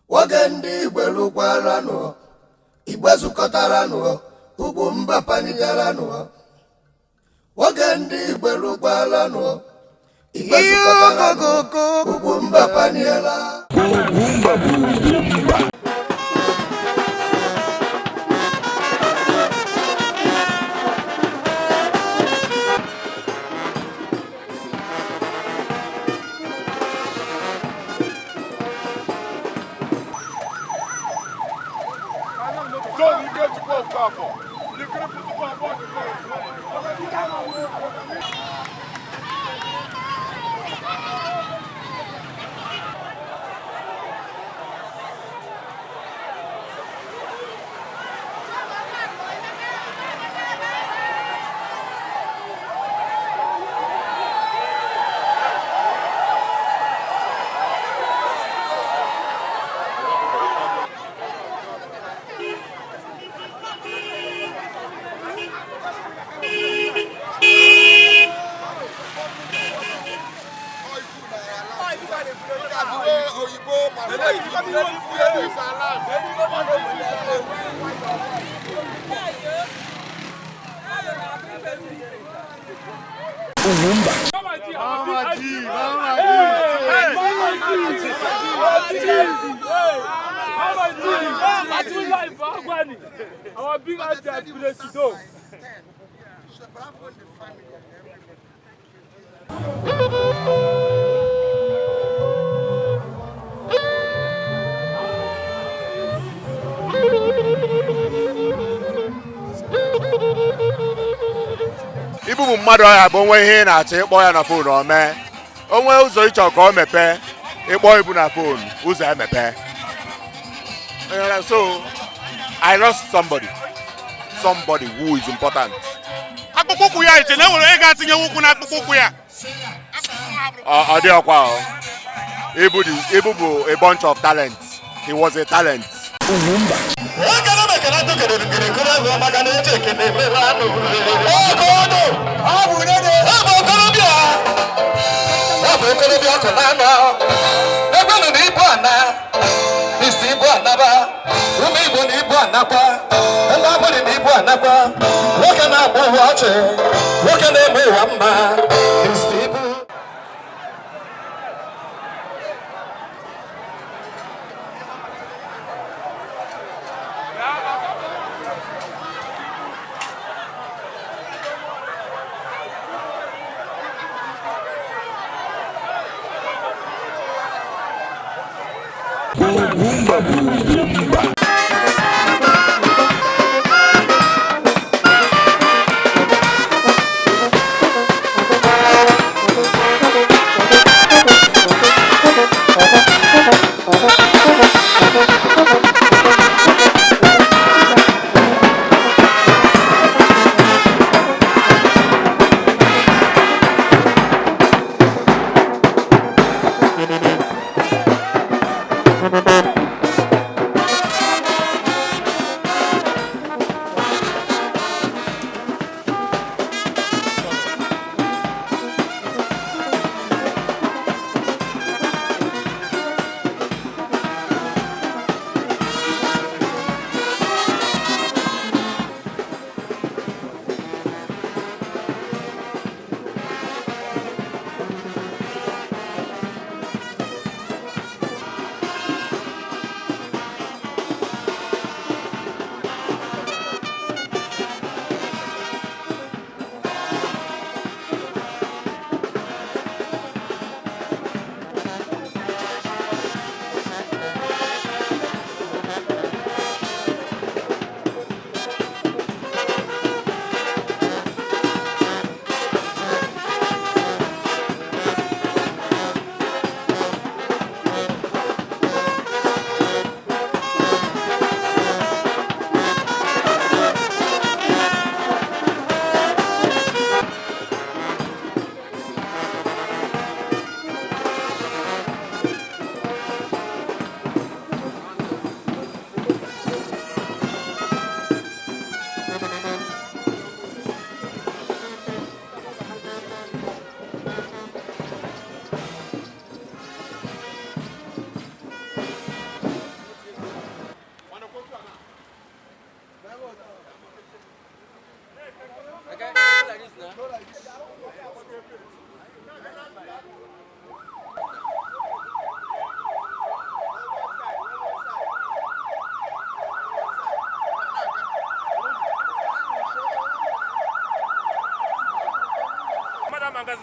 Nwoke ndị Igbo lụkwaranụ, Igbo zukọtaranụ, ugwu mba panigaranụ. Nwoke ndị Igbo lụkwaranụ, Igbo zukọtaranụ, ugwu mba paniela. John Ikechukwu Okafor, the Our big auntie Presido. Ibu bụ mmadụ ọya bụ onwe ihe ị na-achọ ịkpọ ya na phone o mee onwe ụzọ ịchọ ka o mepee ịkpọ ibu na phone ụzọ emepe. So I lost somebody who is important. Akpụkpọ ụkwụ ya iche na enwere onye ga-atinye ụkwụ na akpụkpọ ụkwụ ya. Ọ dị ọkwa o. Ibu bụ a bunch of talent. He was a talent. Ọ bụ okorobịa ọkụ na-anọ egbenụ na ibu ana isi ibu anaba ụmụ Igbo na ibu anakwa ndị agbụrụ na ibu anakwa nwoke na-agba ụwa ọchị nwoke na-eme ụwa mma isi ibu.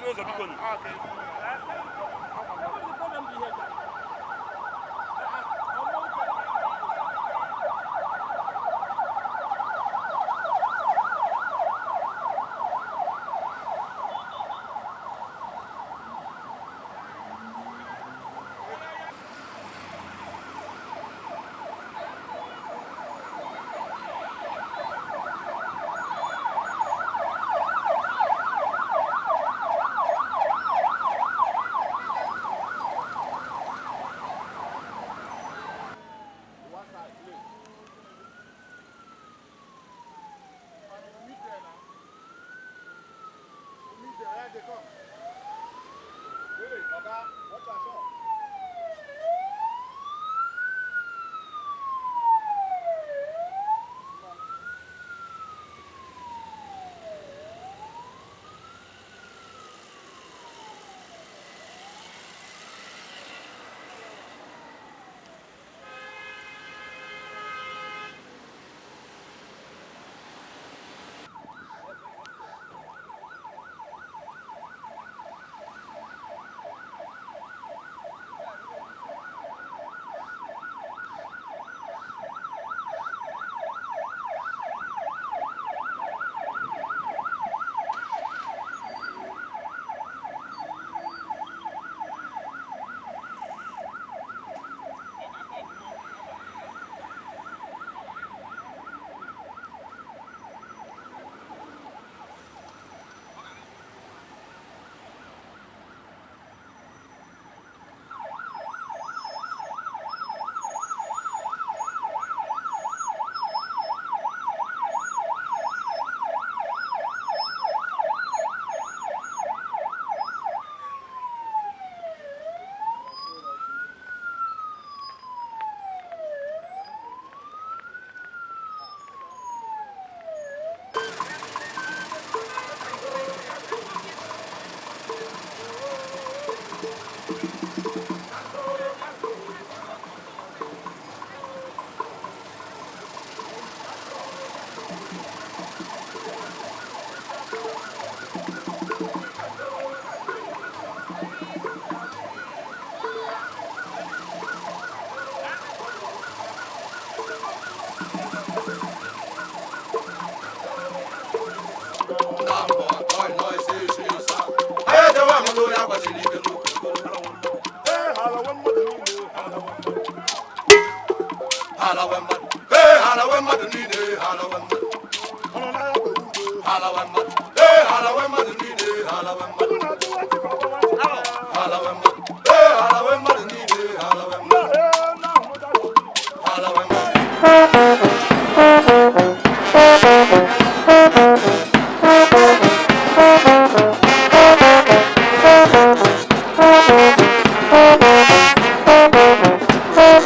n'ụzọ biko nụ.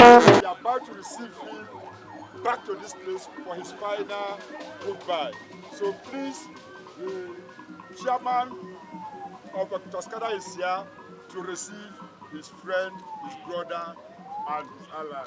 We are about to receive him back to this place for his final goodbye. So please, the chairman of Toscana is here to receive his friend, his brother, and his ally.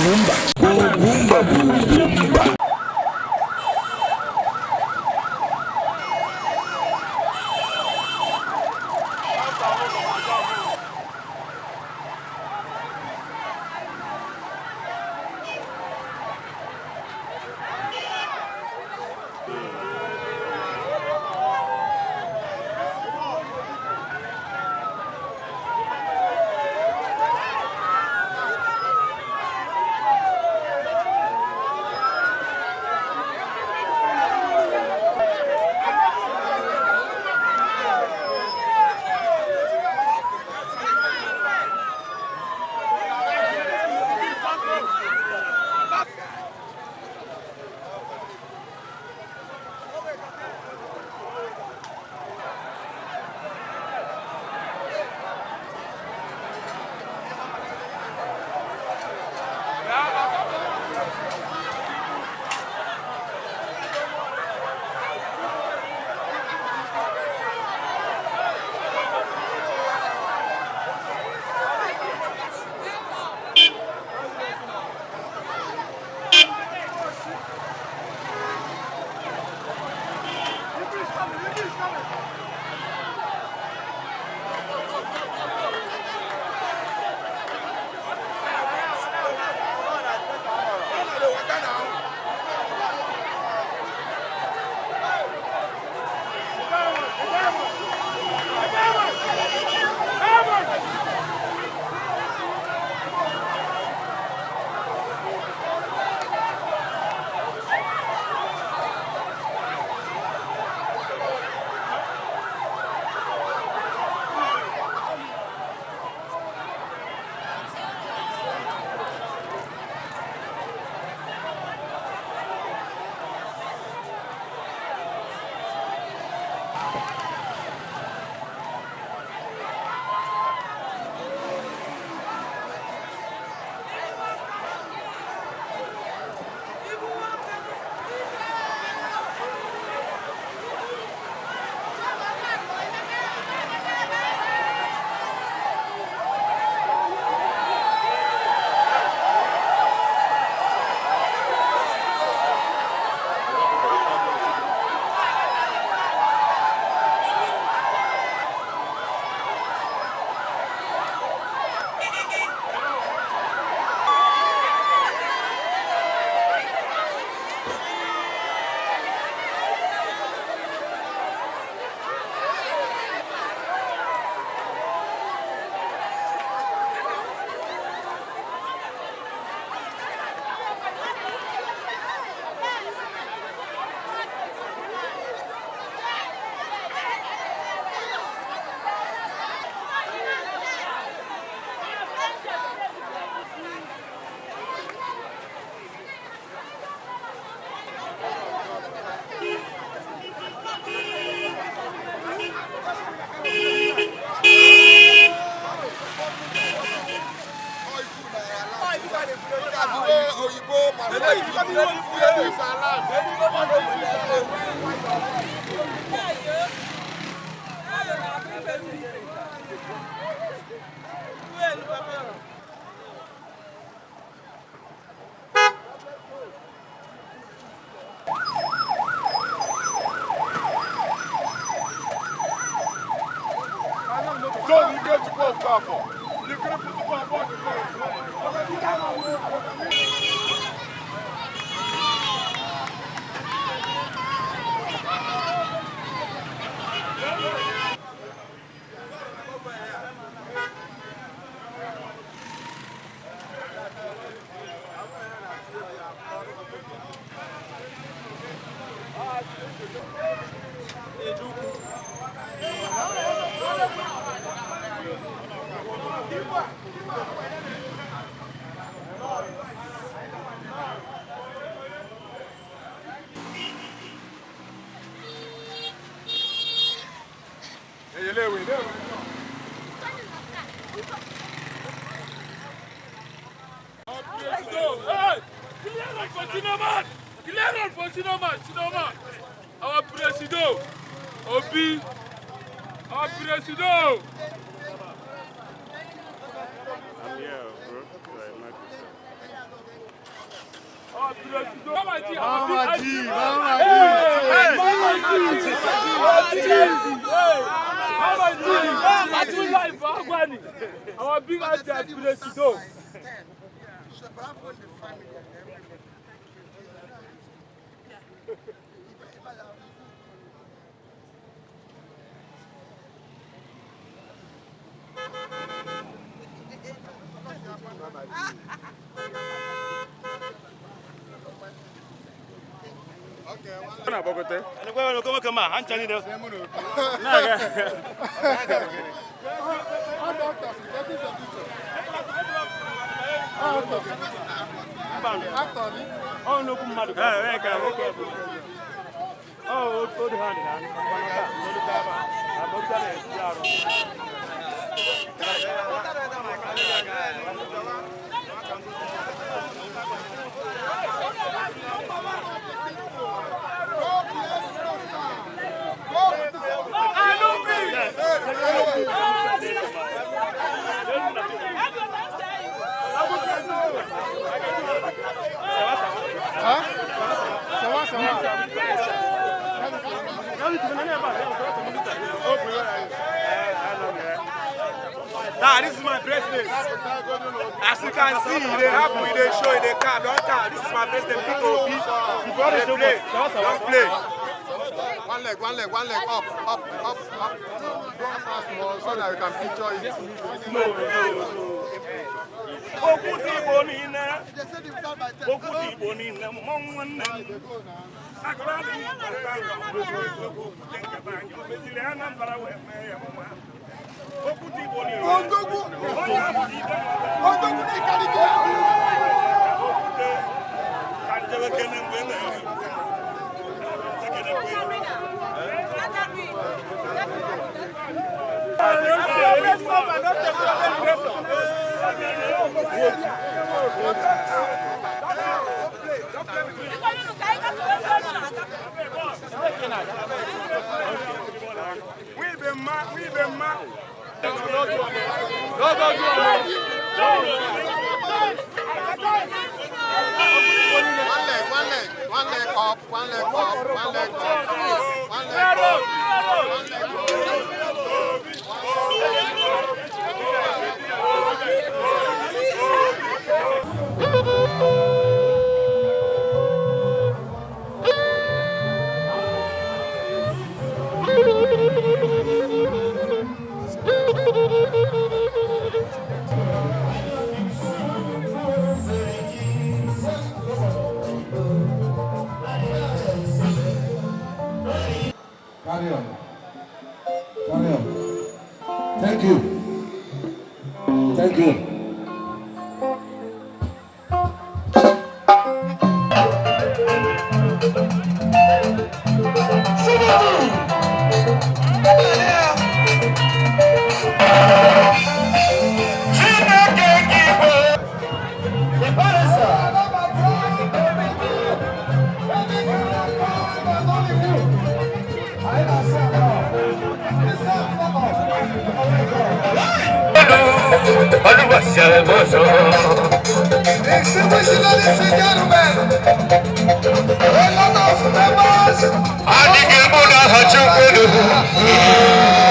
Ugwumba. Ugwumba bụ Ugwumba. John Ikechukwu Okafor, the great principal Clear for Sinoma, Sinoma. Our president, Obi, our president. I'm here, bro. Like, Michael said. Our president. Mama G, our big G. Mama G. Mama G. Mama G. Mama G. Mama G. Life, Agwani. Our big IG president. Now, this is my president. As you can see, they happen, they show, they car, don't car. This is my president, Peter Obi. They play, don't play. One leg, one leg, one leg, up, up, up, up. Go fast more so that we can picture it. Okwu ti Igbo niile, okwu ti Igbo niile, mmọnwụ nwanne m. Agụrụ adịghị Igbo nta nka, ọ bụ eziokwu okwute nkata anyị, o meziri Anambra wee mee ya mma. Okwu ti Igbo niile, onye ahụ dị ikpe okwute ka njebe kene mgbe e mere okwute. Ekene kwe. We be ma, we be ma. One leg, one leg, one leg up, one leg up, one leg up, one leg up, one leg up. Carry on. Carry on. Thank you. Thank you. Distinguished ladies and gentlemen, a lot of members are very much available.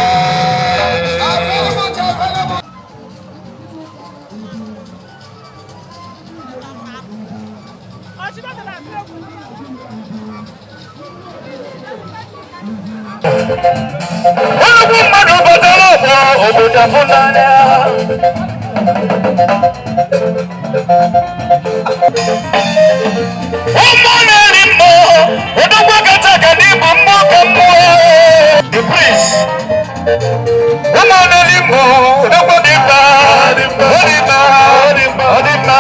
Nnukwu mmadụ batara ọgbọ obodo afụnanya. Ụmụ na-eri mmụọ, odogwu kacha ka n'ịbụ mmụọ ka mmụọ. The prince. Ụmụ na-eri mmụọ, odogwu dị mma, ọ dị mma, ọ dị mma, ọ dị mma,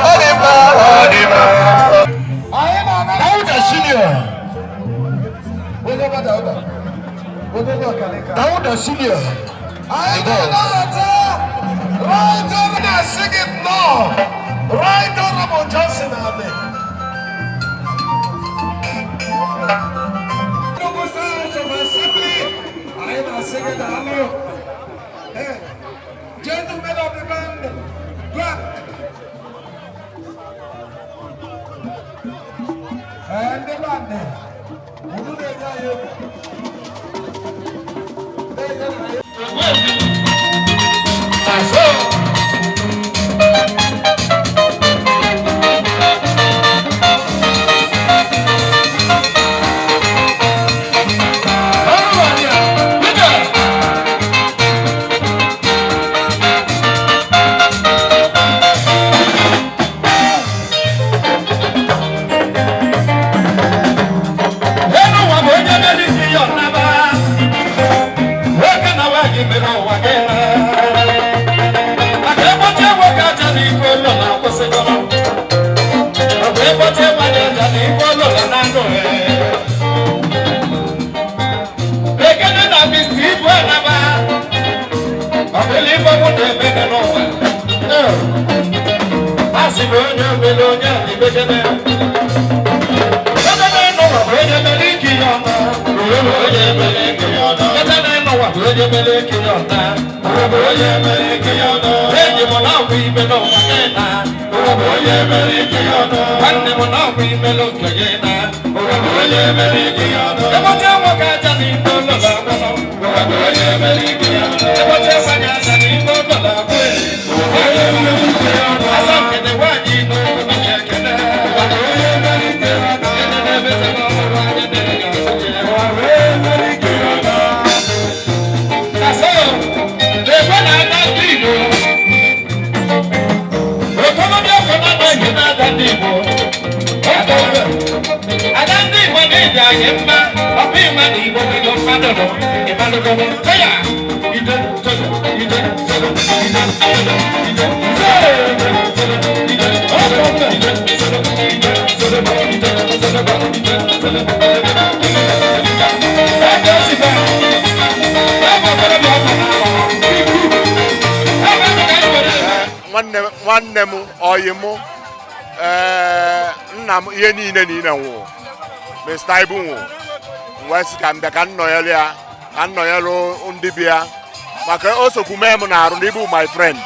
ọ dị mma, ọ dị mma. Dauda Senior. Dauda Senior. I Right on sing it now. Right Honorable Johnson Abe. Assembly, I am singing the hello. Gentlemen of the band, go. Unu na-enye anyị egwu. Na-enye anyị egwu. Enu ụwa bụ onye mere isi ya ọnaba. Nwoke na nwaanyị mere ụwa gị na. Maka ịkpọcha nwoke aja na ife ụlọ na-akwụsịgọrọ. Ọ bụ ịkpọcha nwaanyị aja na ife ụlọ na na ndụ ya. Ekene na Mr. Ibu anaba. Ọ bụla ife mụ na-eme dị n'ụwa. A sị na onye omere onye a na-emegide. Enyi m na-akwụ ime n'ụwa gị na nwanne m na-akwụ ime n'oke gị na eboche nwoke aja n'ime ụlọ na-agwụ eboche nwanyị aja n'ime ụlọ na-agwụ asamkede nwaanyị n'ụlọ na-ekene. Ada ndị Igbo na-eji anyị mma, ọ bụ ịma na Igbo nwere mmadụ nọ, ịmadụgo ya ide tolo, ide tolo, ide tolo, ide tolo, ide tolo, ide tolo, ide tolo, ide tolo, ide tolo. Nwanne nwanne m, ọyị mụ, ee, nna m, ihe niile niile nwụrụ. Mr. Ibu nwụrụ, m wee sị ka m bịa ka m nọnyere ya, ka m nọnyere ndị bi ya, maka o sokwu mee m na-arụ na ibu my friend,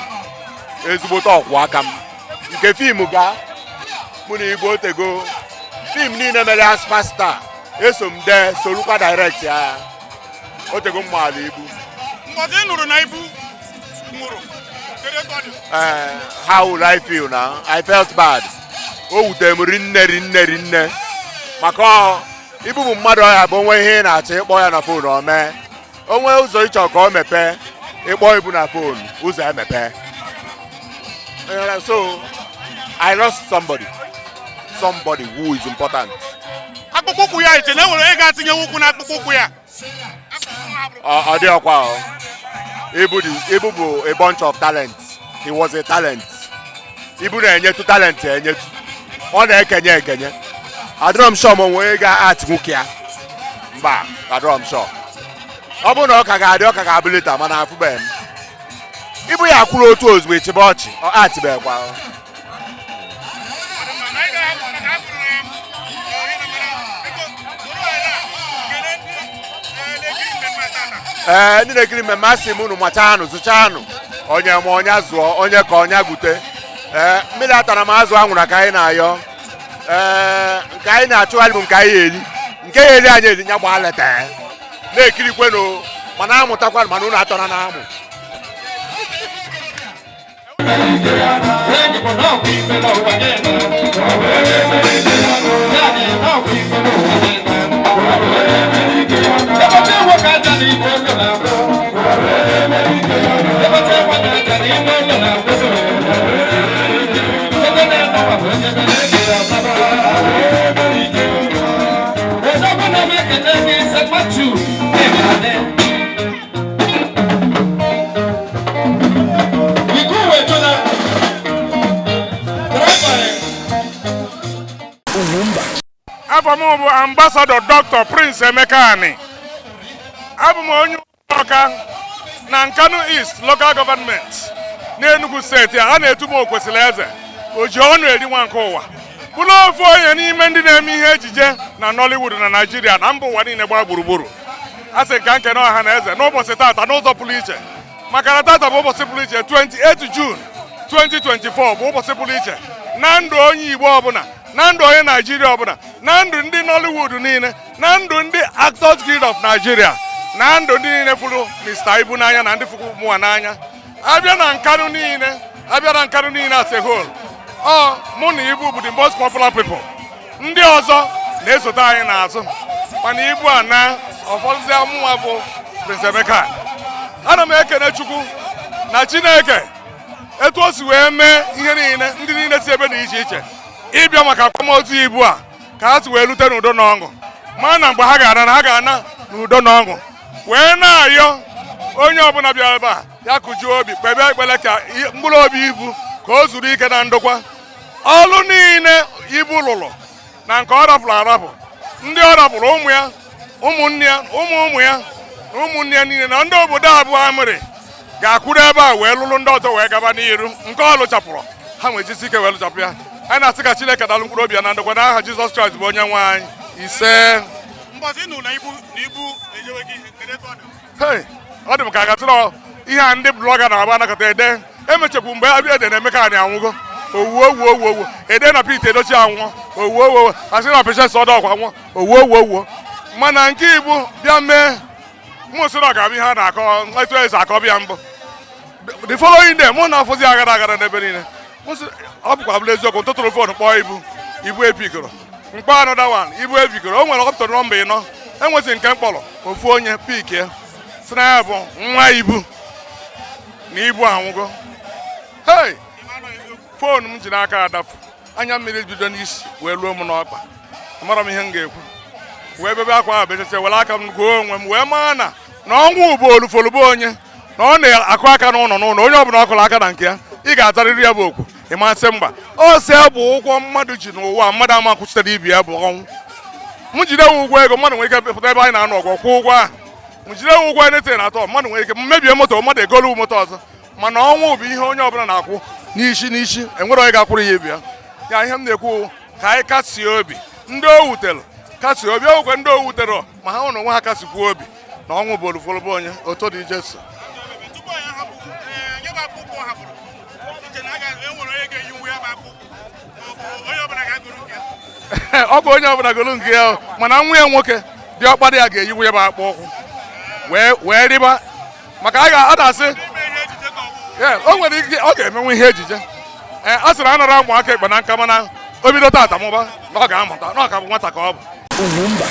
ezigbote ọkwụ aka m nke film ga mụ na Igbo otego film niile mere ya superstar, eso m dee, sorukwa direct ya. Otego m maala Ibu. Mbọsị ị nụrụ na Ibu nwụrụ, kedu ebe ọ dị? How will I feel now? I felt bad. O wutere m rinne rinne rinne, maka ọ Ibu bụ mmadụ ọya bụ onwe ihe ị na-achọ, ịkpọ ya na phone o mee. Onwe ụzọ ịchọ ka o mepee, ịkpọ Ibu na phone, ụzọ emepe. So I lost somebody, somebody who is important. Akpụkpọ ụkwụ ya, iche na enwere onye ga-atinye ụkwụ na akpụkpọ ụkwụ ya? Ọ dị ọkwa ọ. Ibu dị, Ibu bụ a bunch of talent. He was a talent. Ibu na-enyetu talent enyetu. Ọ na-ekenye ekenye. Adịrọ m sure ma onwe onye ga-art nwoke ya. Mba, adịrọ m sure. Ọ bụrụ na ọ ka ga-adị, ọ ka ga-abụ later, mana afụbeghị m. Ibu ya kwuru otu ozugbo echebe ọchị, ọ atịbeghịkwa. Ọ dị mma na anyị ga-ahapụ maka afụrụ na ihe na mara. Biko, bụrụ ala a, kelee ndị na-ekiri mmemme tata. Ee, ndị na-ekiri mmemme, asị m unu machanụ, zụchanụ, onye ma ọnya zụọ, onye ka ọnya gwute. Ee, mmiri atara m azụ anwụrụ ka anyị na-ayọ. Ee, nke anyị na-achụgharị bụ nke anyị eri, nke ya eri anyị eri ya gbaa leta na-ekirikwenụ, mana amụtakwanụ, mana unu atọna na amụ. Enyi m na-akwụ ime n'ụwa gị na. Na-akwụ ime n'ụwa gị na. Eboche nwoke aja n'ime ụlọ na-akwụ. Eboche nwaanyị aja n'ime ụlọ na-akwụ. Ebe na-anọwa bụ onye mere eke ya ọtaba. Odogwu na m ekele gị, St. Matthew, Ịbadị. Ikú wetụla. Driver. Afọ m bụ Ambassador Dr. Prince Emeka Ani. Abụ m onye Ọka na Nkanu East Local Government n'Enugu Steeti. A na-etu m Okwesịrị Eze o ji ọnụ eri nwa nke ụwa, bụrụ ofu onye n'ime ndị na-eme ihe ejije na Nollywood na Naịjirịa na mba ụwa niile gbaa gburugburu. A sị ka nkene ọha na eze n'ụbọchị tata n'ụzọ pụrụ iche, maka na tata bụ ụbọchị pụrụ iche. 28 June 2024 bụ ụbọchị pụrụ iche na ndụ onye Igbo ọbụla. Na ndụ onye Naijiria ọbụla, na ndụ ndị Nollywood niile, na ndụ ndị Actors Guild of Nigeria, na ndụ ndị niile fụrụ Mr. Ibu n'anya na ndị fụrụ mụnwa n'anya. Abịa na Nkanụ niile, abịa na Nkanụ niile as a whole, ọ mụ na Ibu bụ the most popular people. Ndị ọzọ na-esote anyị n'azụ, mana Ibu a na ọfọdụzịa mụnwa bụ Prince Emeka. Ana m ekene Chukwu na Chineke etu o si wee mee ihe niile, ndị niile si ebe dị iche iche ịbịa maka akwamozu Ibu a, ka ha si wee rute n'udo na ọṅụ, ma na mgbe ha ga-ana, na ha ga-ana n'udo na ọṅụ, wee na-arịọ onye ọbụla bịara ebe a ya kụjuo obi, kpebe ekpere ka mkpụrụ obi Ibu ka o zuru ike na ndokwa. Ọlụ niile Ibu lụrụ na nke ọ rapụrụ arapụ, ndị ọ rapụrụ, ụmụ ya, ụmụnne ya, ụmụ ụmụ ya na ụmụnne ya niile na ndị obodo abụọ amịrị ga-akwụrụ ebe a wee lụrụ ndị ọzọ wee gaba n'iru. Nke ọ lụchapụrụ, ha nwee jisi ike wee lụchapụ ya. Anyị na-asị ka Chineke dalụ mkpụrụ obi ya na ndokwa n'aha Jizọs Kraịst bụ onye nwe anyị. Ise. Mbọsị nụ na Ibu na Ibu ejewe gị ihe, kedu etu ọ dị? Hey, ọ dị m ka a gatụrụ ihe a ndị blogger na-agba anakọta ede. Emechekwu mgbe abịa ede na Emeka anyị anwụgo, owuo owuo owuo owuo, ede na Pete Edochie anwụọ, owuo owuo, asị na Patience Ọdọkwa nwụọ, owuo owuo owuo. Mana nke Ibu bịa mee mụ sị na ọ ga-abụ ihe a na-akọ etu esi akọ bịa mbụ. The following day, mụ na-afụzi aghara aghara n'ebe niile. Mụ sị ọ bụkwa bụla eziokwu. Ntụtụrụ phone kpọọ Ibu, Ibu epikoro mkpọ. Another one, Ibu epikoro. O nwere ọpụtara nọmba ịnọ enwezi nke mkpọrọ ofu onye pick ya, sị na ya bụ nwa Ibu na Ibu anwụgo. Hey, phone m ji n'aka adapụ, anya mmiri bido n'isi wee luo m n'ọkpa. Amara m ihe m ga-ekwu, wee bebe akwa ahụ, bechacha, were aka m gụọ onwe m, wee maa na ọnwụ bụ olufolubo onye na ọ na-akụ aka n'ụlọ n'ụlọ. Onye ọbụla ọ kụrụ aka na nke ya, ị ga-azarịrị ya bụ okwu. Ịmasị mba ọ sị bụ ụgwọ mmadụ ji n'ụwa, mmadụ ama kwụchitere ibi ya bụ ọnwụ. M jide ụgwọ ego, mmadụ nwere ike pụta ebe anyị na-anọ ọgwụ kwụọ ụgwọ ahụ. M jide ụgwọ anything atọ, mmadụ nwere ike mebie moto, mmadụ egolu moto ọzọ. Mana ọnwụ bụ ihe onye ọbụla na-akwụ n'isi n'isi, enwere onye ga-akwụrụ ya ibi ya. Ya ihe m na-ekwu, ka anyị kasie obi ndị o wutere, kasie obi owukwe ndị o wutere, ma ha na onwe ha kasikwuo obi na ọnwụ bụ olufolobo onye oto dị Jesu. Tupu anyị ahapụ, ee, ya bụ akpụkpọ ọ hapụrụ iche na a ga-enwere onye ga-eyi ya bụ akpụkpọ, ma ọ bụ onye ọbụla ga-agụrụ nke ya? Ọ bụ onye ọbụla golu nke ya, mana nwa ya nwoke dị ọkpara ya ga-eyiwu ya bụ akpụ ụkwụ wee rịba maka a ga-asị ime ihe ejije ka ọ bụ Ee, o nwere ike ọ ga-emenwe ihe ejije. Ee, a sịrị anara ụmụaka ekpe na nka, mana o bido tata mụba na ọ ga-amụta na ọ ka bụ nwata ka ọ bụ. Ugwumba.